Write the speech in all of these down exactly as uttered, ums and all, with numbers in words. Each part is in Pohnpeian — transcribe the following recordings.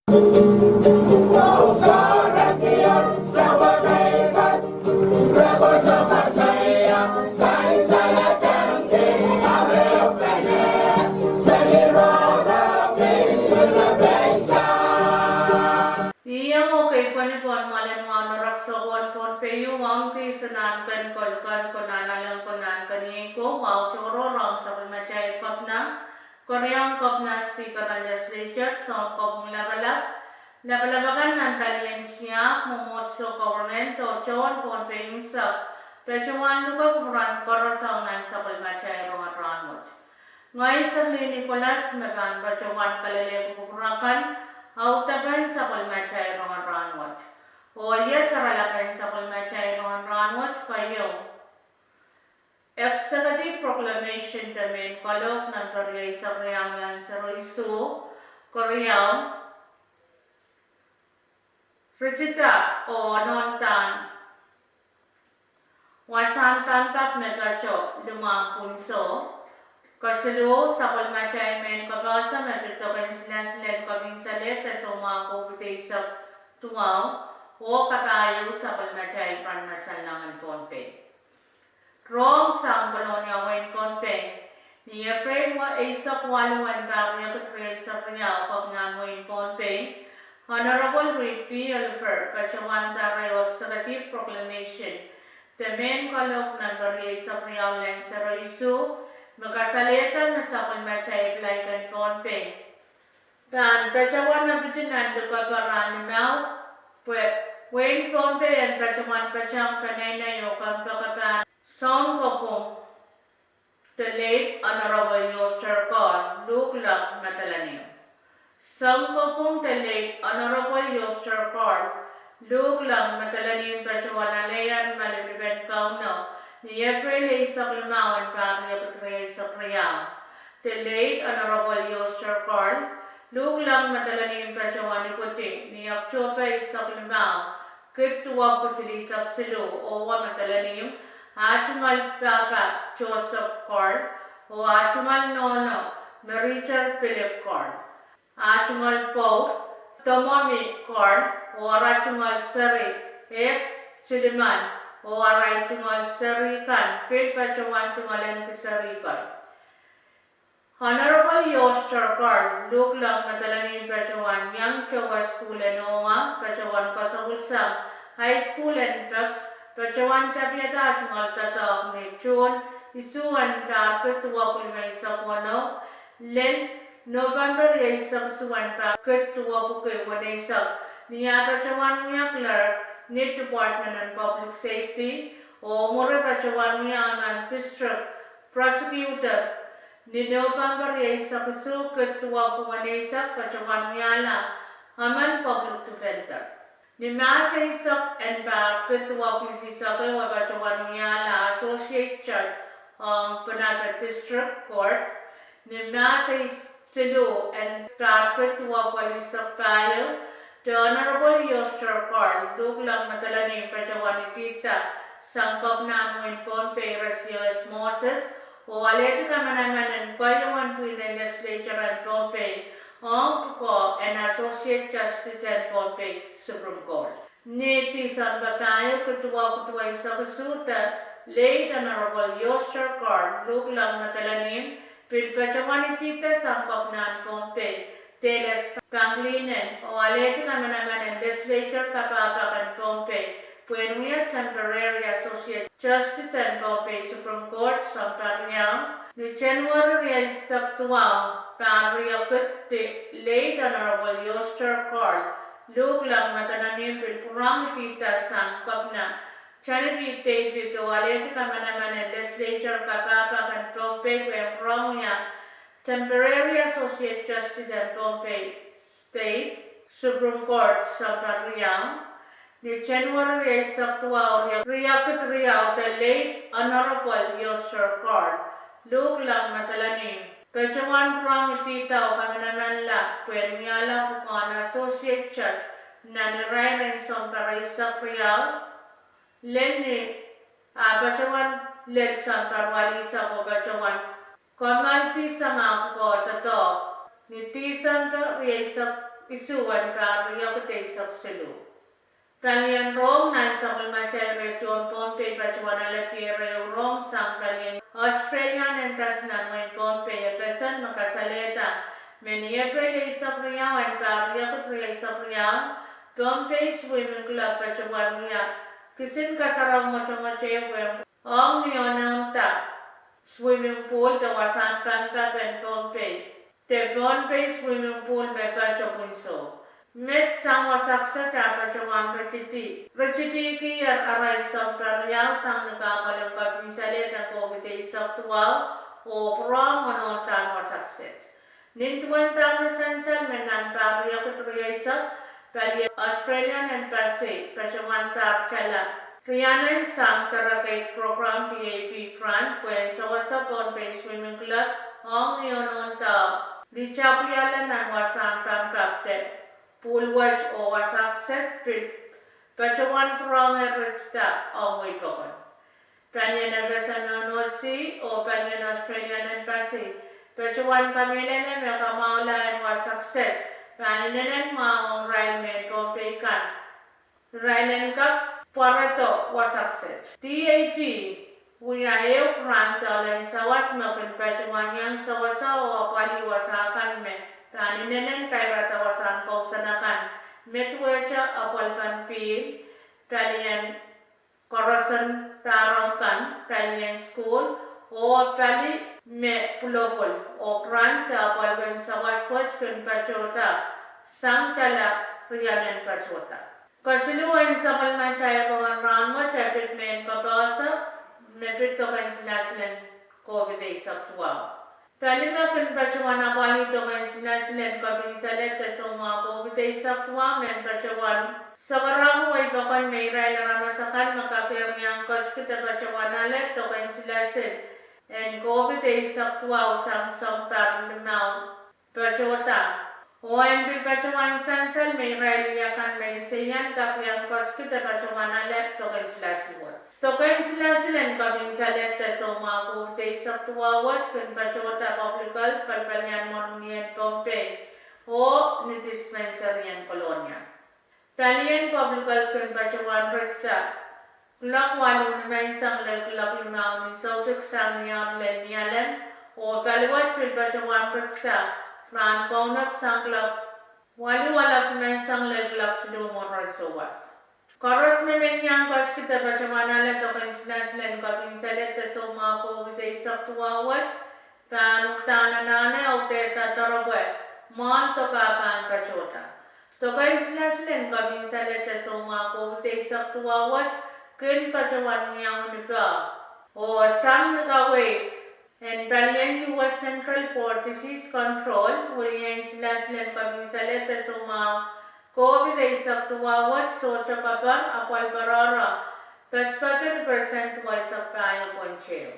Iang oh kei pwehn pwon malen wahu en rak sohte en Pohnpei, wahu en kihsang nan ken kol kan, konehng alen konehng ken iei ko, wahu tohrohr ong sapwellimatail Kopna, Keriaun Kopna, Speaker en Legislature, Sounkopwung Lapalap, lapalap akan nan palien tiahk, mwomwohdiso, government oh tohn Pohnpei unsek, patohwan luke kupwuren koaros ong nan sapwellimatail rongen rahnwet. Ngehi Serlin Nicholas me pahn patohwan kalelehki kupwur akan, audepen sapwellimatail rongen rahnwet. Oh iet oaralapen sapwellimatail rongen rahnwet, keieu: Executive Proclamation de mehn kalohk nan riei seri riau, nan seri isuh, Keriau, ritida oh nohn dahn wasahn pahn pak me patoh limwahn pwunso. Kesiluh, sapwellimatail mehn kapehse me pid doken silasil en kepin salehda soumwahu COVID eisek duwau, oh kapahieu, sapwellimatail rahn masanlang en Pohnpei. Rong sang Kolonia, wehin Pohnpei. Ni Epreil eisek waluh en pahr riekid rieisek riau, Kopnan wehin Pohnpei, Honorable Reed P. Oliver, patohwan dahr ehu Executive Proclamation de mehn kalohk nan rieisek riau, nan seri isuh, me kasalehda me sapwellimatail Flag en Pohnpei pahn patohwan epidi nan likapa rahn limau, pwe wehin Pohnpei en patohwan patehng peneinei oh kompoakepahn Sounkopwung the late Honorable Yoster Karl Luklang Madolenihmw. Sounkopwung the late Honorable Yoster Karl Luklang Madolenihmw patohwan aleier me lipilipil en Kauno ni Epreil eisek limau en pahr riekid rieisek riau. The late Honorable Yoster Karl Luklang Madolenihmw patohwan ipwidi ni Oktohpe eisek limau, kid duwepwuku silihsek siluh, oh Madolenihmw, ah tungoal pahpa Joseph Karl, oh ah tungoal nohno Meriter Philip Karl, ah tungoal pwoud Domomi Karl, oh arail tungoal seri Ex Suleiman, oh arail tungoal seri kan pil patohwan tungoal en kiseri kei. Honorable Yoster Karl Luklang Madolenihmw patohwan iang towe sukuhl en Owa, patohwan kasawirsang high school en Pex, patohwan tapihada ah tungoal doadoahk ni June isuh en pahr kid duwepwuku limeisek weneu, lel November rieisek isuh en pahr kid duwepwuku weneisek, ni ah patohwan wia clerk ni Department en Public Safety, oh mwuri patohwan wia emen District Prosecutor. Ni November rieisek isuh kid duwepwuku weneisek, patohwan wiahla emen Public Defender. Ni Mahs eisek en pahr kid duwepwuku isihsek ehu, patohwan wiahla Associate Judge ong Pohnpei District Court. Ni Mahs eis- siluh en pahr kid duwepwuku welisek pahieu, the Honorable Yoster Karl Luklang Madolenihmw patohwan idihda sang Kopnan wehin Pohnpei Rasio S. Moses, oh alehdi kamanaman en keieu en pwihn en Legislature en Pohnpei ong pwukoa en Associate Justice en Pohnpei Supreme Court. Ni Tisempe pahieu, kid duwepwuku duweisek isuh, the late Honorable Yoster Karl Luklang Madolenihmw pil patohwan idihda sang Kopnan Pohnpei Dales Pangilinan, oh alehdi kamanaman en Legislature kapahpahk en Pohnpei pwehn wia Temporary Associate Justice en Pohnpei Supreme Court sounpar riau. Ni January rieisek duwau, pahr riekid, the late Honorable Yoster Karl Luklang Madolenihmw pil pwurehng idihda sang Kopna Johnny P. David, oh alehdi kamanaman en Legislature kapahpahk en Pohnpei pwehn pwurehng wia Temporary Associate Justice en Pohnpei State Supreme Court sounpar riau. Ni January rieisek duwau, riekid riau, the late Honorable Yoster Karl Luklang Madolenihmw patohwan pwurehng idihda oh kamanamanla pwehn wiahla pwukoahn Associate Judge nan irair en sounpar eisek riau, lel ni ah patohwan lel sounpar walihsek, oh patohwan kamwaildi sang ah pwukoa doadoahk ni Tisempe rieisek isuh en pahr riekid eisek siluh. Palien rong nan sapwellimatail radio en Pohnpei patohwan alehdi ehu rong sang palien Australian Embassy nan wehin Pohnpei FSM me kasalehda me ni Epreil eisek riau en pahr riekid rieisek riau, Pohnpei Swimming Club patohwan wia kisin kasarawi mwotomwot ehu ong ni onohnda swimming pool de wasahn pampap en Pohnpei, de Pohnpei Swimming Pool me patohwan pwunso. Met sang wasa kiset ah patohwan ritidi, ritidihkier arail sounpar riau sang ni kahpwal en kopin salehden COVID eisek duwau, oh pwurehng onohndahn wasa kiset. Nin duwen dahme sansal me nan pahr riekid rieisek, palien Australian Embassy patohwan dahdala rienen sang Delegate Program, DAP grant, pwehn sewese Pohnpei Swimming Club ong ni onohnda lih tapwiala nan wasahn pampap de pool wet oh wasa kiset pil patohwan pwurehng ritida ong wehi pokon. Palien FSM, NOC oh palien Australian Embassy patohwan kamehlele me kamwahula en wasa kiset pahn inenen mwahu ong irail mehn Pohnpei kan, irail en kak pwarodo wasa kiset. DAP wia ehu grant dollars sawas me kin patohwan iang sewese oh apwalih wasa kan me pahn inenen kairada wasahn kousoan akan, me duwehte apwalipen pihl, palien koroson pahrek kan, palien sukuhl, oh pali me pwulopwul. Oh grant de apwalipen sawas wet kin patohda sang dala rienen patohda. Kesiluhwen sapwellimatail rongen rahn wet e pid mehn kapehse me pid doken silasil en COVID eisek duwau. Pali me kin patohwan apwalih doken silasil en kopin salehd de soumwahu COVID eisek duwau men patohwan sakarahki wehi pokon me irail aramas akan me kak iang ketiki de patohwan alehdi doken silasil en COVID eisek duwau sang sounpar limau patohda. Oh en pil patohwan sansal me irail akan me liseian kak iang ketiki de patohwan alehdi doken silasil wet. Doken silasil en kopin salehd de soumwahu COVID eisek duwau wet kin patohda Public Health, palipalian mwohn Unien Pohnpei, oh ni dispensary en Kolonia. Palien Public Health kin patohwan ritida kuloak waluh nimenseng lel kuloak limau ni soutik sang Niaur lel Nialem, oh pali wet pil patohwan ritida rahn kaunop sang kuloak waluh waluh nimenseng lel kuloak siluh mwohn ren souwas. Koaros me men iang ketiki de patohwan alehdi doken silasil en kopin salehd de soumwahu COVID eisek duwau wet pahn uhdahn anahne audehda doaropwe mwahl doke pahn patohda. Doken silasil en kopin salehd de soumwahu COVID eisek duwau wet kin patohwan wiawi ni pahr. Oh sang ni kaweid en palien US Centers for Disease Control, wenihmwen silasil en kopin salehd de soumwahu COVID eisek duwau wet sohte kapar apwal patohwan patohwan ni persent duweisek pahieu point ehu.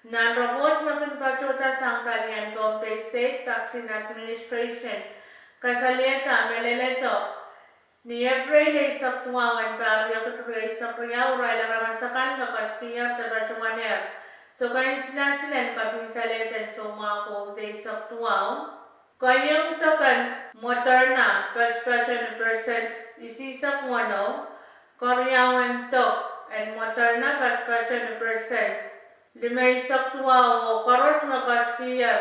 Nan report me kin patohda sang palien Pohnpei State Vaccine Administration kasalehda me leledo ni Epreil eisek duwau en pahr riekid rieisek riau, irail aramas akan me ketikihier de patohwanehr doken silasil en kopin salehd en soumwahu COVID eisek duwau, keieun dok en Moderna patohwan patohwan ni persent isihsek weneu, keriaun dok en Moderna patohwan patohwan ni persent limeisek duwau, oh koaros me ketikihier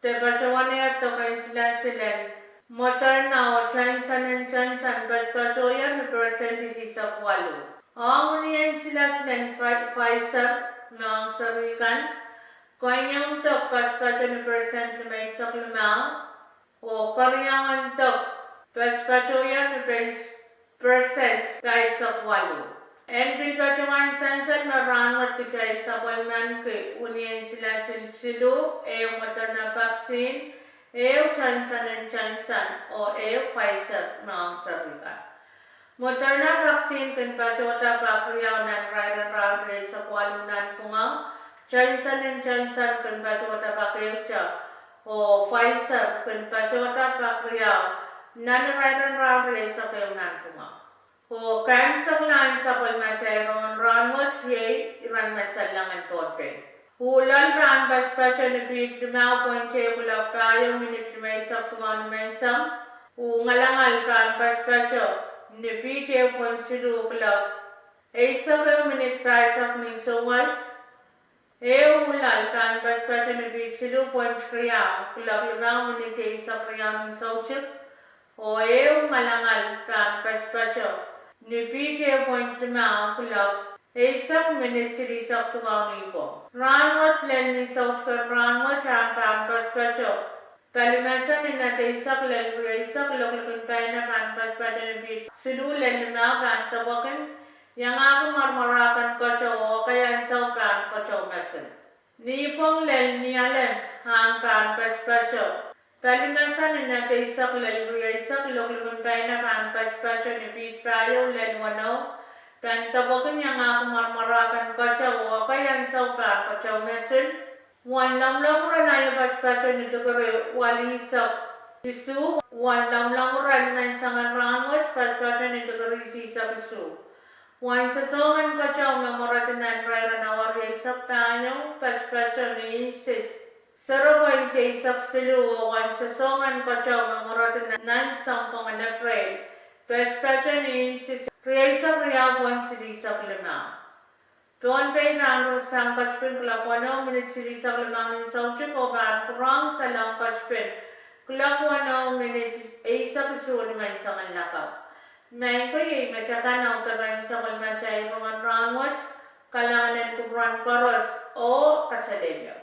de patohwanehr doken silasil en Moderna oh Johnson and Johnson patohwan patohier ni persent isihsek waluh. Ong wenihmwen silasil en Pfi-, Pfizer me ong seri kan, keieun dok patohwan patohwan ni persent limeisek limau, oh keriaun dok patohwan patohier ni persent pahisek waluh. En pil patohwan sansal me rahnwet kitail sapwellimaniki wenihmwen silasil siluh, ehu Moderna vaccine, ehu Johnson and Johnson, oh ehu Pfizer me ong seri kan. Moderna vaccine kin patohda pak riau nan irair en rahn rieisek waluh nanpwungara, Johnson and Johnson kin patohda pak ehute, oh Pfizer kin patohda pak riau nan irair en rahn rieisek ehu nanpwungara. Oh kaimwisekla en sapwellimatail rongen rahnwet iei iren me salleng en Pohnpei. Uhlel pahn patohwan patohwan ni piht limau point ehu kuloak pahieu minit limeisek duwau nimenseng, Oh ngalangal pahn patopato ni piht ehu pwon siluh kuloak eisek ehu minit pahisek ni souwas. Ehu lal pahn patopato ni piht siluh pwoint riau kuloak limau minit eisek riau ni soutik. Oh ehu ngalangal pahn patopato ni piht ehu pwoint limau kuloak eisek minit silihsek duwau ni pwong. Rahnwet lel ni soutik en rahnwet ahng pahn patopato palimese ni nat eisek lel rieisek, lokilikin paina pahn patopato ni piht siluh lel limau pahn depwekin iangahki mwarmwarahken keteu oh ekei ansou pahn keteu mesil. Ni pwong lel nialem ahng pahn patopato palimese ni nat eisek lel rieisek, lokilikin paina pahn patopato ni piht pahieu lel weneu pahn depwekin iangahki mwarmwarahken keteu oh ekei ansou pahn keteu mesil. Uwen lomwlomwure aio patopato ni dikiri walihsek isuh. Uwen lomwlomwure menseng en rahnwet patopato ni dikiri isihsek isuh. Uwen sosohng en keteu me mweredi nan irair en awa rieisek pahieu patopato ni inches sero pwoint eisek siluh oh uwen sosohng en keteu me mweredi nan sounpwong en Epreil patopato ni inches rieisek riau pwon silihsek limau. Pohnpei pahn rong ketipin kuloak weneu minit silihsek limau ni soutik oh pahn pwurehng Salem ketipin kuloak weneu minit eisek isuh ni menseng en lakapw. Maing ko, iei metakan audepen sapwellimatail rongen rahnwet. Kalahngan en kupwuren koaros oh kaselehlie.